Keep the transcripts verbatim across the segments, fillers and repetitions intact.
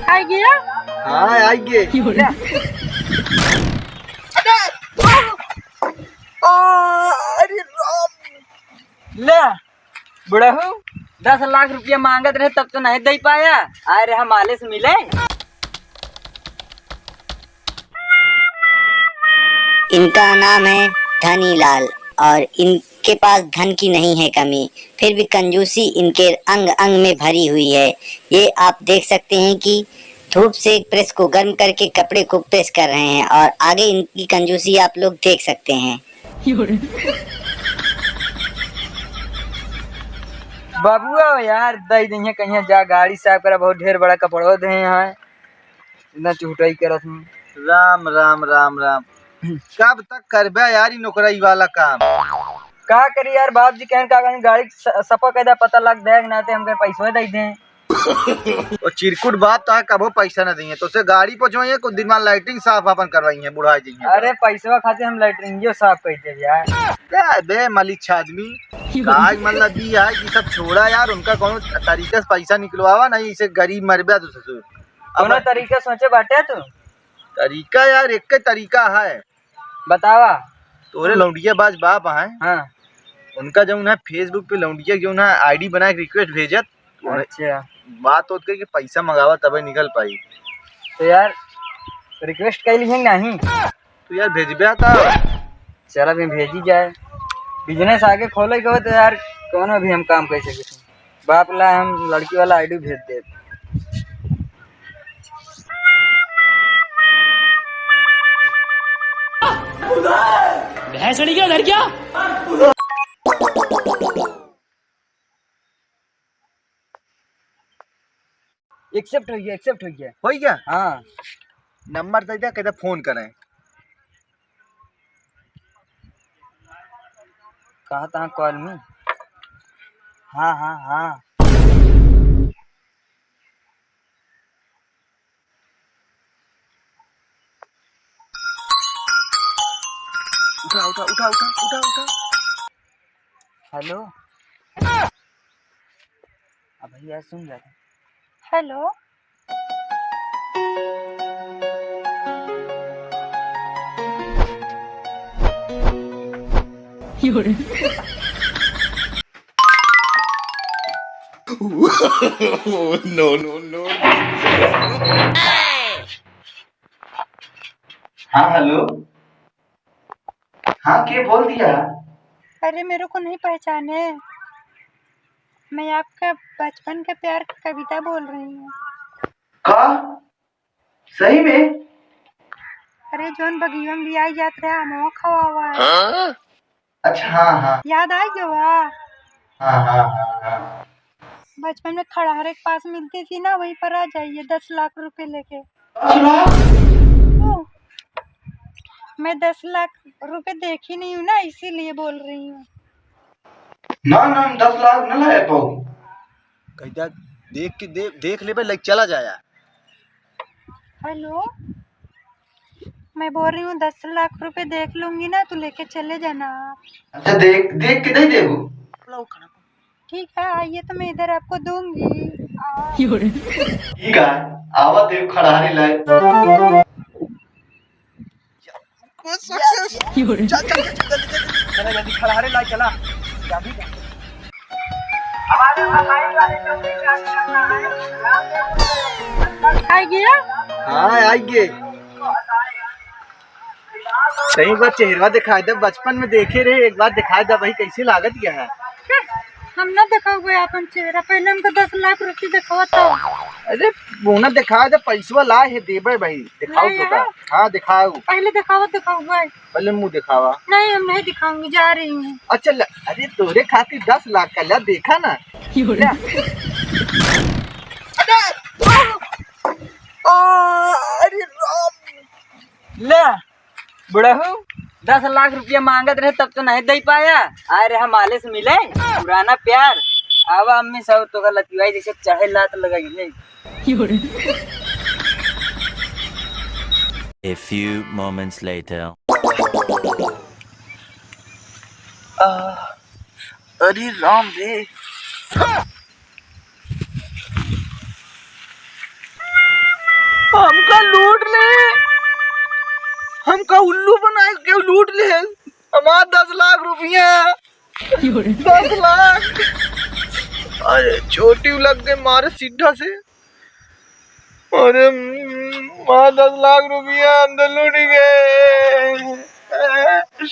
आइ गया? हाँ, आइ गए। ले। अरे राम। ले, बुढ़ऊ, दस लाख रुपया मांगत रहे तब तो नहीं दे पाया। आए रहे माले से मिले। इनका नाम है धनीलाल और इनके पास धन की नहीं है कमी, फिर भी कंजूसी इनके अंग अंग में भरी हुई है। ये आप देख सकते हैं कि धूप से प्रेस को गर्म करके कपड़े को प्रेस कर रहे हैं और आगे इनकी कंजूसी आप लोग देख सकते हैं। बाबुआ यार, दई दइहे कहिया जा, गाड़ी साफ करा, बहुत ढेर बड़ा कपड़वा दे हैं, इतना चुहटाई करत हूँ। राम, राम, राम, राम। कब तक करबे यार ई नौकराई वाला काम? का करी यार, बाप जी कहन का कहन, गाड़ी स-, सफा कैदा पता लग दे, नाते हमके पैसवा दे दें। वो चिरकुट बाप तो है, कबो पैसा न दिए, तो से गाड़ी पहुंचवाइए, कुछ दिन बाद लैट्रिन साफ अपन करवाइए, बुढ़ा जी हैं। अरे पैसवा खातिर हम लैट्रिन साफ कर दे यार। बे, बे मलिच्छ आदमी, काज मतलब ई है कि सब छोड़ा यार, उनका कौनो तरीका से पैसा निकलवावा, नहीं इसे गरीब मरबे तू ससुर। कोनो अब तरीका सोचे बाटे तू? तरीका यार, एक तरीका है। बतावा। तोरे लौंडिया बाज बाप हैं। हाँ। उनका जौन है Facebook पे लौंडिया जौन है आईडी बना के रिक्वेस्ट भेजत, अच्छा। बात होत के कि पैसा मंगावा तबे निकल पाई। तो यार रिक्वेस्ट कैली है नहीं? तो यार भेजबे आता। चल अभी भेजी जाए। बिजनेस आगे खोले के हो तो यार कोनो भी हम काम कर सके। बाप ला हम लड़की वाला आईडी भेज दे। भैंसड़ी के उधर क्या? एक्सेप्ट हो गया, एक्सेप्ट हो गया। हो गया? हाँ। नंबर दे दे, कहते फोन करें। कहा था कॉल में? हाँ, हाँ, हाँ। उठा, उठा, उठा, उठा, उठा, उठा। हेलो। अब भैया सुन जाते। हेलो। No, no, no। हाँ, हेलो। हाँ, के बोल दिया? अरे, मेरे को नहीं पहचाने? मैं आपका बचपन का प्यार का कविता बोल रही हूँ। का? सही में? अरे, जौन बगिया में लियाई जात रहे, आमवा खवावा है। हाँ? अच्छा, हाँ, हाँ। याद आ गया? हाँ, हाँ, हाँ, हाँ। बचपन में खड़हरे के पास मिलती थी ना, वहीं पर आ जाइए दस लाख रुपए लेके। दस लाख? ओ, मैं दस लाख रुपए देखी नहीं हूँ ना, इसीलिए बोल रही हूँ। ना, ना, हम दस लाख ना लाए पाऊ। कैदा देख के दे-, देख लेबे, लाइक चला जाया। हेलो, मैं बोल रही हूँ दस लाख रुपए देख लूंगी ना, तू लेके चले जाना। अच्छा, देख, देख के दे देबू। ठीक है, आइए तो मैं इधर आपको दूंगी। आ- ठीक है, आवा देव खड़हारी लाए। चल, चल, चल, चल, जल्दी, जल्दी। चला जल्दी, खड़हारे लाए, चला। चाबी दे। आ गया? हाँ, आ गए। सही बात, चेहरा दिखाई दे, बचपन में देखे रहे, एक बार दिखाई दे भाई, कैसे लागत गया है? हम ना दिखाओगे अपन चेहरा, पहले हमको दस लाख रुपये दिखावा तो। अरे, वो ना दिखाई दे, पैसवा लाए है, देबे भाई, दिखाओ नहीं तो का? है? हाँ, दिखाओ। पहले दिखावा, दिखाओगे। पहले मुंह दिखावा। नहीं, हम नहीं दिखाऊंगी, जा रही हूँ। अच्छा, ल-, अरे, तोरे खातिर दस लाख का ला, देखा ना। ले। अरे, आ, अरे राम। ले। बुढ़ऊ, दस लाख रुपया मांगत रहे तब तो नहीं दे पाया। आए रहे माले से मिले, पुराना प्यार। आवा अम्मी सब तो लतिवाई जैसे चाहे लात लगाई ले। A few moments later। आ, अरे राम रे। का उल्लू बनाए के लूट ले हमार दस लाख रुपया। दस लाख। अरे चोटी लग गए मारे सीधा से। अरे मार दस लाख रुपया अंदर लूट गए।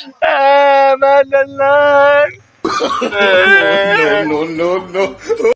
मार दस लाख। No, no, no, no।